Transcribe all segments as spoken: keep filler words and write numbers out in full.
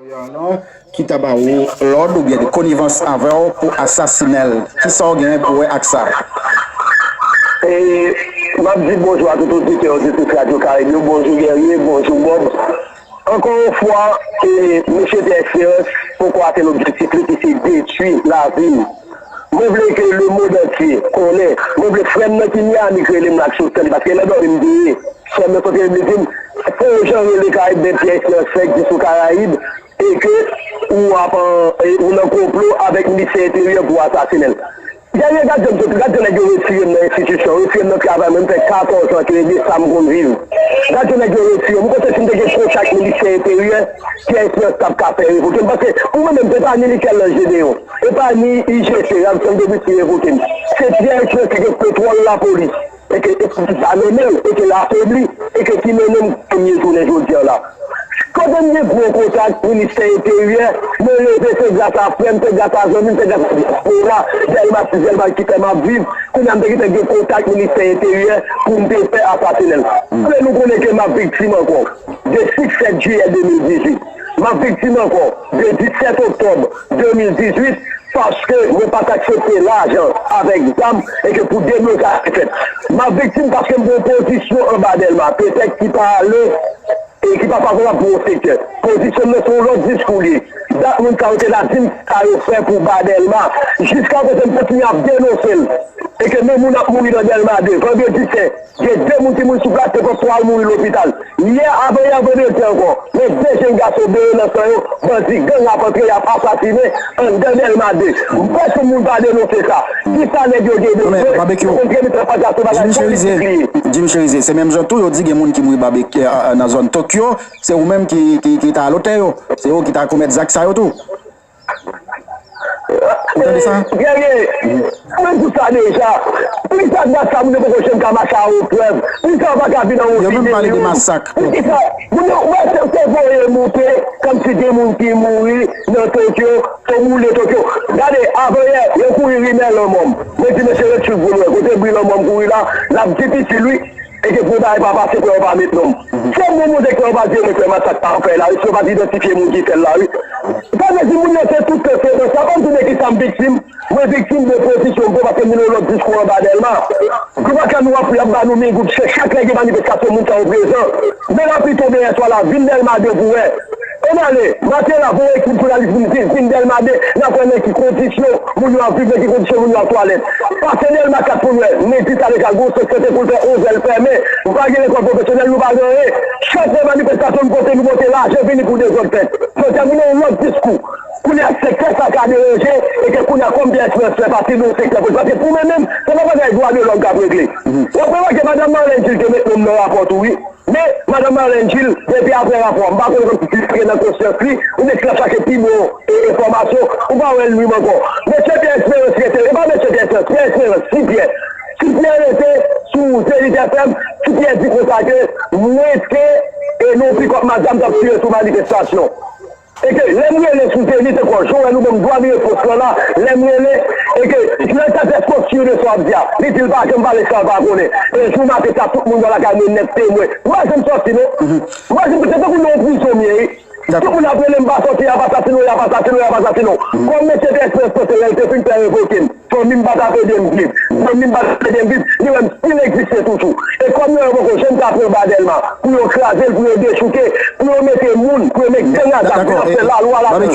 Ki ta ba ou lòd oubyen de konivans avè w pou asasinen l. Kisa w genyen pou wè ak sa? E, m ap di bonjou a tout oditè, oditris Radyo Karib yo. Bonjou Guerrier, bonjou Bob. Ankò yon fwa, e, mesye Pierre Espérance poko atenn objektif li ki se detwi lavi m. Mwen vle ke lemond antye konnen, mwen vle frè m nan ki Miami k rele m la k sot tann, paske nan dòmi m te ye. Frè m nan sot rele m, li di m, se pou yon jan rele Karayib, men Pierre Espérance fèk di sou Karayib, e ke ou ap, e, ou nan konplo avèk ministè enteryè pou asasinen l. Dènye gad jan m sot, gad jan nèg yo retire m nan enstitisyon, retire m nan travay, mwen m fè katòz an ke e de sa m konn viv. Gad jan nèg yo retire m, ou panse si m te gen kontak ministè enteryè, Pierre Espérance t ap ka fè revoke m, paske pou mwen menm, se pa ni Michel-Ange Deyon, e pa ni I G C, Radisson Debussy revoke m. Se Pierre Espérance ki gen kontwòl lapolis, e ke, e ki ba nonmen l, e ke l afebli, e ke ki mennen m kounye jounen jodi an la. Kote m gen gwo kontak ministè enteryè, mwen leve se gras a frè m, se gras a zanmi m, se gras a dyaspora, Dèlma sis, Dèlma uit ki fè m ap viv. Kounye a m te gentan gen kontak ministè enteryè pou m te fè asasinen l. Kounye a nou konnen ke m ap viktim ankò. De sis, sèt jiyè de mil dizuit. M ap viktim ankò. De disèt oktòb de mil dizuit, paske mwen pa t aksepte lajan avèk zam e ke pou deblozay te fèt. M ap viktim paske m pran pozisyon anba Dèlma, petèt ki pa ale e ki pa favorab pou yon sektè. Pozisyon m nan se yon lòt diskou li ye. Dat moun sa yo te la di m sa yo fè pou ba Dèlma. Jiskaprezan m kontinye ap denonse l. E ke men moun ap mouri nan Dèlma de. Vandredi sen, gen de moun ki mouri sou plas, se kòm twa mouri lopital. Yè, avanyè vandredi ankò, men de jenn gason bere nan san yo, bandi gang ap antre, y ap asasinen anndan Dèlma de. M kwè si moun pa denonse sa. Kisa nèg yo gen bezwen? Yo konn gen mitan pa gason bagay politik li ye. Jimmy Cherizier, se menm jan tou yo di gen moun ki mouri babeki nan zòn Tokyo, se ou menm ki, ki, ki ta al otè yo. Se ou ki ta komèt zak sa yo tou. Ou tande sa? Guerrier, mwen di sa deja. Poukisa gras sa moun yo poko janm ka mache a o prèv? Poukisa yo pa ka vin an o videyo? Yo menm pale de masak. Poukisa? Moun yo, wè, se, se voye moute, kòmsi gen moun ki mouri nan Tokyo, to boule Tokyo. Gade, avanyè, yo kouri rimè lanmò m. Mwen di, mesye, ret swiv pou nou wè. Kote bri lanmò m kouri la, l ap difisil, wi. E ke pou bagay pa pase pou yo pa met non m. Se bon Bondye ke yo pa di yo mwen fè masak pa fè la, wi, si yo pa t idantifye moun ki fè l la, wi. Sa vle di moun yo se tout se nan sa, ban m di de kisa m viktim. Mwen viktim de pozisyon m pran paske m vin yon lòt diskou anba Dèlma. Gwo baka nou ap, y ap ba nou migout, se chak lè gen manifestasyon moun sa yo prezan. Men lapli tonbe yèswa la, vin Dèlma de pou wè. Ann ale, maten la, voye ekip jounalis vin, vin, vin Dèlma de, n ap wè nan ki kondisyon moun yo ap viv, nan ki kondisyon moun yo ap twalèt. Pase Dèlma kat pou n wè, midi sa deja gwo sant sante pou l fè onz è l fèmen. Nou pa gen lekòl pwofesyonèl, nou pa gen anyen. Chak lè manifestasyon nou pote, nou pote lajan vini pou dezòd fèt. Jodi a, nou nan yon lòt diskou. Kounye a, sektè sa ka deranje, e ke kounye a, kòm Pierre Espérance fè pati de yon sektè politik. Paske pou mwen menm, se pa bagay dwa de lòm k ap regle. W ap remake, madanm Marlène Gilles te met non m nan rapò tou, wi. Men, madanm Marlène Gilles, depi apre rapò a, m pa konnen kòmsi li antre nan konsyans li, oubyen si l ap chache pi bon e, enfòmasyon, ou pa wè l menm ankò. Mesye Pierre Espérance rete, e pa mesye Pierre Espérance, Pierre Espérance, Ti Pierre. Ti Pierre rete sou Zenith F M, Ti Pierre di konsa ke mwen te, e nan yon pikòp mazda m t ap tire sou manifestasyon. E ke lè m rele sou Zenith ankò, jan w wè nou ban m dwa vire pòs lan la, lè m rele, e ke lè sa fè konfizyon de sa w ap di a, li di l pa janm pale sa l pa konnen. E jou maten sa, tout moun nan lakay mwen nèt temwen. M pa janm sòti non. M pa janm, se tankou nan yon prizon m ye, wi. Tout moun ap rele m pa sòti, y ap asasinen w, y ap asasinen w, y ap asasinen w. Kòm mesye Pierre Espérance panse lè l te fin fè revoke m. Fanmi m pa t ap ede m viv. Zanmi m pa t ap ede m viv. Li wè m still egziste toujou. E kòm yo, yo poko janm ka pran ba Dèlma pou yo kraze l, pou yo dechouke, pou yo mete moun, pou yo met gang a zak, pou yo fè lalwa la. Se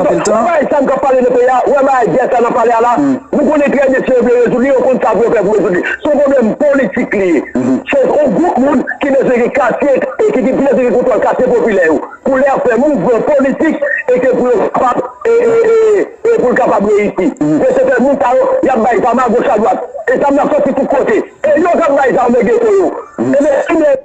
konsa, wè bagay sa m k ap pale nan peyi a, wè bagay gè sa n ap pale a la. Nou konnen trè byen si yo vle rezoud li, yo konn sa pou yo fè pou rezoud li. Se yon pwoblèm politik li ye. Se yon gwoup moun ki bezwen gen katye, e ki, ki bezwen gen kontwòl katye popilè yo. Pou lè y ap fè mouvman politik, e ke pou yo kapab, e, e, e, e pou l kapab reyisi. Men se fè moun sa yo, y ap bay zam agoch adwat. E zam nan sòti tout kote. E yo k ap bay zam nan geto yo. E men,